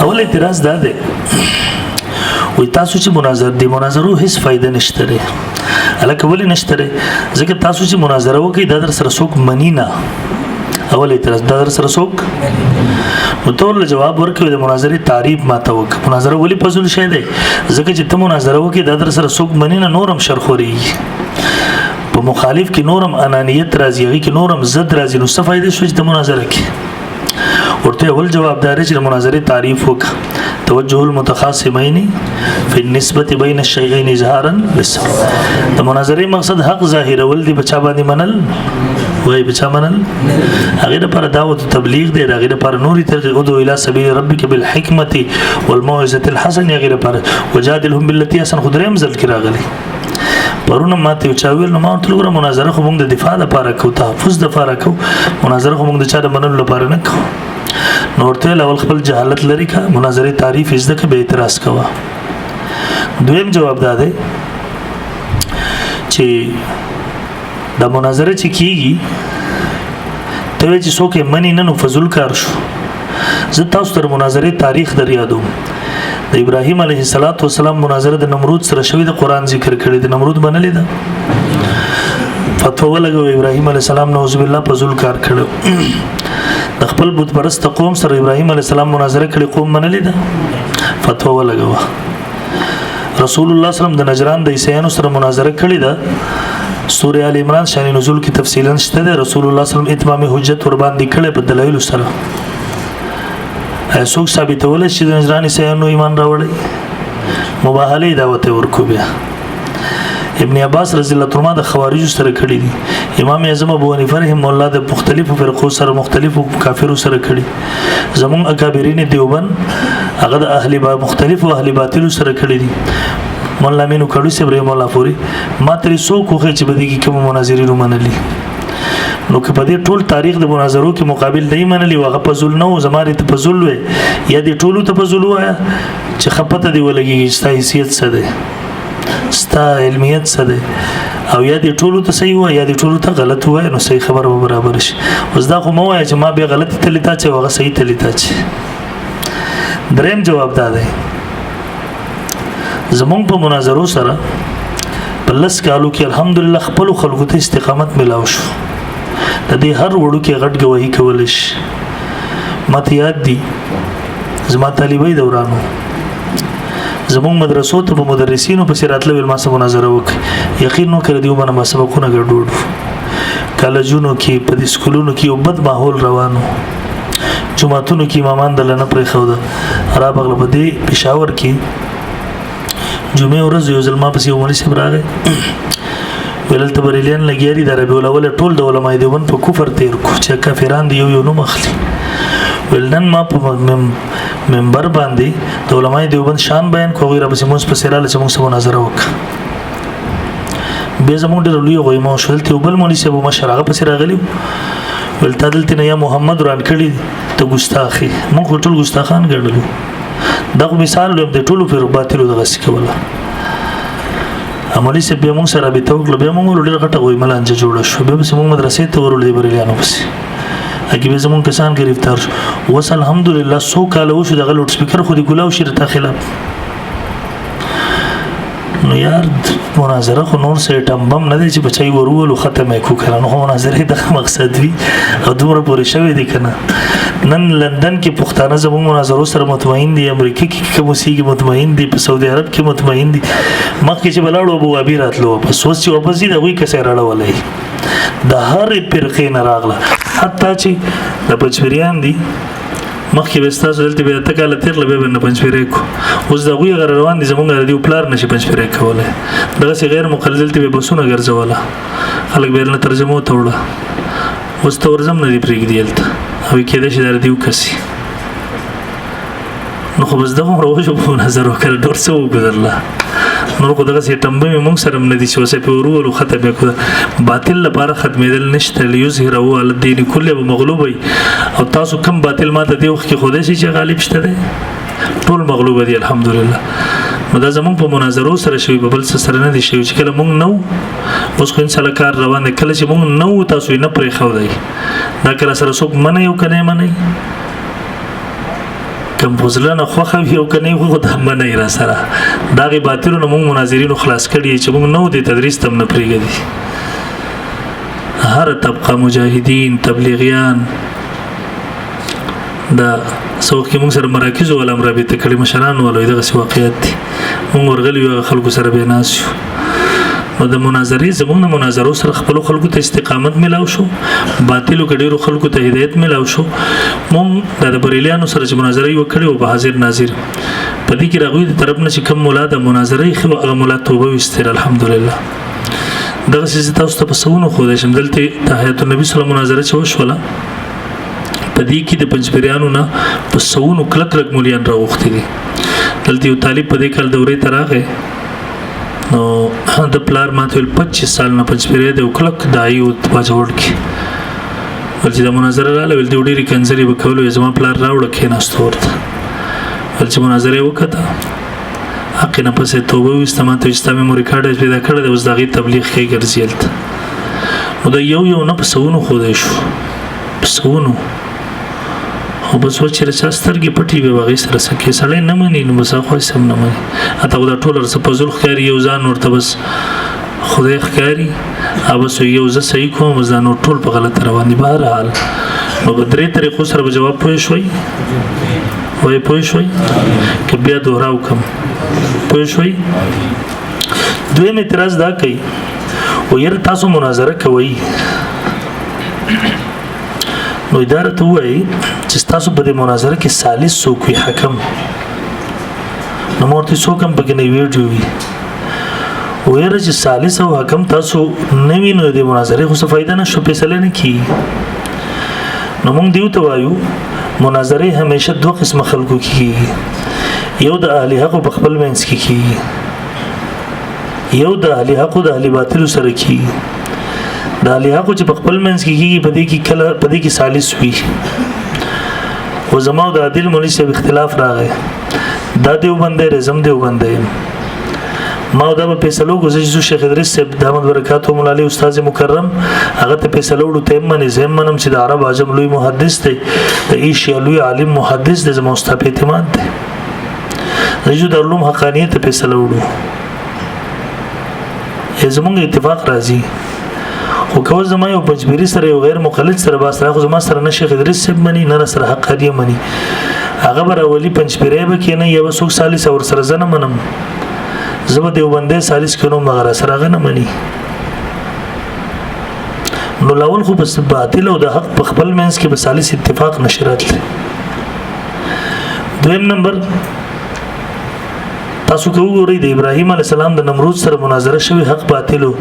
اول اعتراض دا دی، وی تاسو چې مناظر دی، مناظرو هیڅ فائدہ نشته لري. الکه ولې نشته لري؟ ځکه تاسو چې مناظره وکړئ، دا در سره څوک منی نه. اول اعتراض، دا در سره څوک؟ نو ته ورله جواب ورکوي، د مناظرې تعریف ماته وک. مناظره ولې فضول شی دی؟ ځکه چې ته مناظره وکړې، دا در سره څوک منی نه، نورم شرخوري په مخالف کې، نورم انانیت راځي، هغه کې نورم زد راځي. نو څه فائدې شو چې د مناظره کې؟ ورته اول جواب دار چې مناظره تعریف وک: توجه المتخاصمین فی النسبه بین الشیئین اظهارا للصواب. د مناظره مقصد حق ظاهرول دي، بچا باندې منل وای، بچا منل. هغه لپاره دعوت تبلیغ دی، هغه لپاره نوري طریقې، ادعو الی سبیل ربک بالحکمت والموعظه الحسنه، هغه لپاره وجادلهم بالتي احسن. خدریم ځل کې راغلي. پرونه ماته یو چا ویل، نو ما ورته وګوره، مناظره خو موږ د دفاع لپاره کو، تحفظ لپاره کو، مناظره خو موږ د چا د منلو لپاره نه کو. نو ورته اول خپل جهالت لري کا، مناظره تعریف زده که، به اعتراض کوه. دویم جواب دا دی چې د مناظره چې کیږي، ته چې څوک منی نه، نو فضل کار شو. زه تاسو تر مناظره تاریخ در یادوم. د ابراهیم علیه السلام مناظره د نمرود سره شوې، د قران ذکر کړی، د نمرود منلې ده، فتوا ولګو. ابراهیم علیه السلام نعوذ بالله فضل کار کړو. د خپل بت پرست قوم سره ابراهیم علیه السلام مناظره کړې، قوم منلې ده، فتوا ولګو. رسول الله صلی الله علیه وسلم د نجران د عیسایانو سره مناظره کړې ده. سوره ال عمران شان نزول کې تفصیلا شته ده. رسول الله صلی الله علیه وسلم اتمام حجت ور باندې کړې په دلایل سره. څوک ثابتول چې د نجران عیسایانو ایمان راوړی؟ مباهله دعوت ورکو. بیا ابن عباس رضی الله عنه د خوارج سره کړی دي. امام اعظم ابو حنیفه رحم الله د مختلفو فرقو سره، مختلفو کافرو سره کړی. زمون اکابرین دیوبند هغه د اهل با مختلفو اهل باطل سره کړی دي. مولا مینو کړو سی ابراهیم الله فوري ما ترې سو کوخه چې بدی کې کوم مناظرین منلی. نو که په دې ټول تاریخ د مناظرو کې مقابل دی منلی، هغه په ذل نه زماره ته په ذل وي، یا دې ټولو ته په ذل وایا چې خپته دی ولګي، ستا حیثیت څه دی، ستا علمیت څه دی، او یا دې ټولو ته صحیح وای، یا دې ټولو ته غلط وای، نو صحیح خبر به برابر شي. اوس دا خو مو وای چې ما به غلط تلی تا چې هغه صحیح تلی تا. چې دریم جواب دا دی، زمونږ په مناظرو سره په 10 کالو کې الحمدلله خپل خلکو ته استقامت ملاو شو. د دې هر وړو کې غټ گواہی کول شي. ماته یاد دي، زما طالبۍ دورانو، زمونږ مدرسو ته په مدرسینو پسې راتلل، ما سره مناظره وکړي. یقین نو کړی دیو باندې ما سبقونه ګډوډ. کالجونو کې، په دې سکولونو کې یو بد ماحول روانو. جماعتونو کې امامان دل نه پرې خو ده را بغل. په دې پېښور کې جمعې ورځ یو ځل ما پسې یو مولوي صاحب راغی، ویل ته بریلیان لګیا دي، د ربیع الاول ټول د علماء دیوبند په کفر تیر کو چې کافران دی، یو یو نوم اخلي. ویل نن ما په منبر باندې د علماء دیوبند شان بیان کو، غیر پسې مونږ پسې رااله چې مونږ سره مناظره وکړه. بیا زمونږ ډېر لوی غویمه شو. دلته یو بل مولوي صاحب مشر، هغه پسې راغلی، ول تا دلته نه یا محمد وران کړی ته ګستاخی. مونږ ټول ګستاخان ګڼلو. دا خو مثال لوم د ټولو پر باطلو دغه سکوله. عملی صاحب بیا مونږ سره رابطه وکړه. بیا مونږ ډېر غټه غویمه لانجه جوړه شو. بیا پسې مونږ مدرسې ته ورولې بریلیانو پسې، هغه به زمونږ کسان گرفتار شو. وس الحمدلله سو کال وشو، دغه لوډ سپیکر خو دی ګلاو شي ته خلاف. نو یار، مناظره خو نور څه ټمبم نه دی چې بچای ورولو ختمه کو کنه. نو مناظره د مقصد وی او دومره پورې شوی دی کنه. نن لندن کې پښتانه زموږ مناظرو سره مطمئن دي، امریکا کې کوم اوسېږي مطمئن دي، په سعودي عرب کې مطمئن دي. مخکې چې بلاړو ابو ابي راتلو، پس اوس چې واپس دي، دغه کسې راړولې د هر فرقې نه راغله، حتی چې د پچپریان دي. مخکې به تاسو دلته به ته کاله تیر لبه نه پنځپیرې کو، اوس دا غوی غیر روان دي. زمونږ د دیو پلار نشي پنځپیرې کوله. دغه سي غیر مقلد دلته به بسونه ګرځوله، خلک به نه ترجمه ته وړه. اوس ته ورزم نه دی پرېږدي هلته او کېدای شي در دیو کسي. نو خو بس دغه وروجو په نظر وکړ، ډور څه وګدرله. نور خو دغه سي ټمبه مې مونږ سره نه دي چې اوسه په ورولو ختم کړو. باطل لپاره ختمېدل نشته. لیظهره علی الدین کله به مغلوب وي. او تاسو کم باطل ماته دی وخت کې خدای شي چې غالب شته دی؟ ټول مغلوب دي الحمدلله. نو دا زمونږ په مناظرو سره شوی، په بل څه سره نه دي شوی. چې کله مونږ نو، اوس خو ان شاء الله کار روان دی، کله چې مونږ نو تاسو یې نه پرې خو دی. دا کله سره څوک منئ او کنه منئ؟ کم فضلنه خوخه وي او کنه خو دا منه را سره دا غي باطلونو موږ مناظرینو خلاص کړي چې موږ نو د تدریس تم نه پریږدي. هر طبقه مجاهدین، تبلیغیان، دا څوک کې موږ سره مراکز ولا رابطه کړي، مشران ولا دغه واقعیت دي. موږ ورغلی یو خلکو سره به ناس یو. نو د مناظرې زمونږ د مناظرو سره خپل خلکو ته استقامت ملاو شو، باطلو کې ډیرو خلکو ته هدایت ملاو شو. مونږ د بریلیانو سره چې مناظره یو کړې او په حاضر ناظر په دې کې راغوي د طرف نه چې کم مولا د مناظرې خو هغه مولا توبه وستر، الحمدلله. دغه څه تاسو ته په سونو خو د شم دلته د حیات النبی صلی الله مناظره چې وشوله، په دې کې د پنځپیرانو نه په سونو کلک کلک مولیان راغوښتي دي. دلته یو طالب په دې کال دورې ته راغی، نو د پلار ماته ویل 25 سال نه پنځپیرې دی او کلک دای او باجوړ کې ول چې د مناظره رااله ویل دی ډېری کنځلې به کولو. زما پلار راوړ کېناست ورته ول چې مناظره وکړه، حق نه پسې توبه وسته. ماته چې ستا میموري کارت پیدا کړی دی، اوس د هغې تبلیغ کوي ګرځي هلته. نو دا یو یو نه په سوونو ښودی شو، په سوونو. خو بس و چې چا سترګې پټې وي هغې سره څه کوي، سړی نه مني، نو بس هغه هېڅ هم نه مني. حتی خو دا ټول ورڅه فضول ښکاري، یو ځان ورته بس خدای ښکاري، او بس یو زه صحیح کوم، بس دا نور ټول په غلطه روان دي. بهرحال نو په درې طریقو سره به جواب پوه شوئ، وایي پوه شوئ که بیا دوهراو کوم؟ پوه شوئ؟ دویم اعتراض دا کوي و یره تاسو مناظره کوئ، نو اداره ته وایي چې تاسو په دې مناظره کې ثالث څوک وي، حکم. نو مورته څوک هم پکې نه ویډیو وي. ویره چې ثالث او حکم تاسو نه وي، نو د مناظرې خو څه فایده نه شو، فیصله نه کیږي. نو موږ دیو ته وایو مناظره همیشه دوه قسمه خلکو کې کیږي. یو د اهل حق په خپل منځ کې کیږي، یو د اهل حق د اهل باطل سره کیږي. د اهل حق چې په خپل منځ کې کیږي، په دې کې کله په دې کې ثالث وي. و زما د عادل مولوی صاحب اختلاف راغی، دا دیوبندې رزم دیوبندې ما دا په فیصلو کو چې شیخ ادریس صاحب دامن برکاتو مولا استاد مکرم هغه ته فیصلو وړو ته منې زم منم چې د عرب اعظم لوی محدث دی، د ایشیا لوی عالم محدث دی، زما استاد په اعتماد دی. زه د علوم حقانیه ته فیصله وړو، زمونږ اتفاق راځي. خو که زما یو پنځپیری سره یو غیر مقلد سره باس را، خو زما سره نه شیخ ادریس صاحب مني نه سره حقانیه مني، هغه به راولي پنځپیری به کې نه یو څوک ثالث اور سره زنه منم، زه به دیوبندې ثالث کینو مغه سره هغه نه مني. نو لاول خو بس باطل او د حق په خپل منځ کې به ثالث اتفاق نشرات لري. دویم نمبر تاسو که وګورئ د ابراهیم علی السلام د نمرود سره مناظره شوی، حق باطلو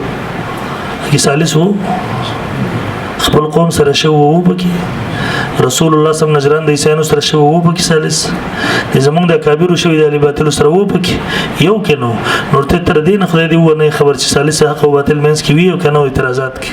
کې ثالث وو، خپل قوم سره شو وو پکې، رسول الله صم نجران د عیسایانو سره شو وو پکې ثالث، د زمونږ د کابیرو شوی د علی باطل سره وو پکې یو کې. نو نور ته تر دین خدای دی و نه خبر چې ثالث حق او باطل منځ کې وی او کنه اعتراضات کې.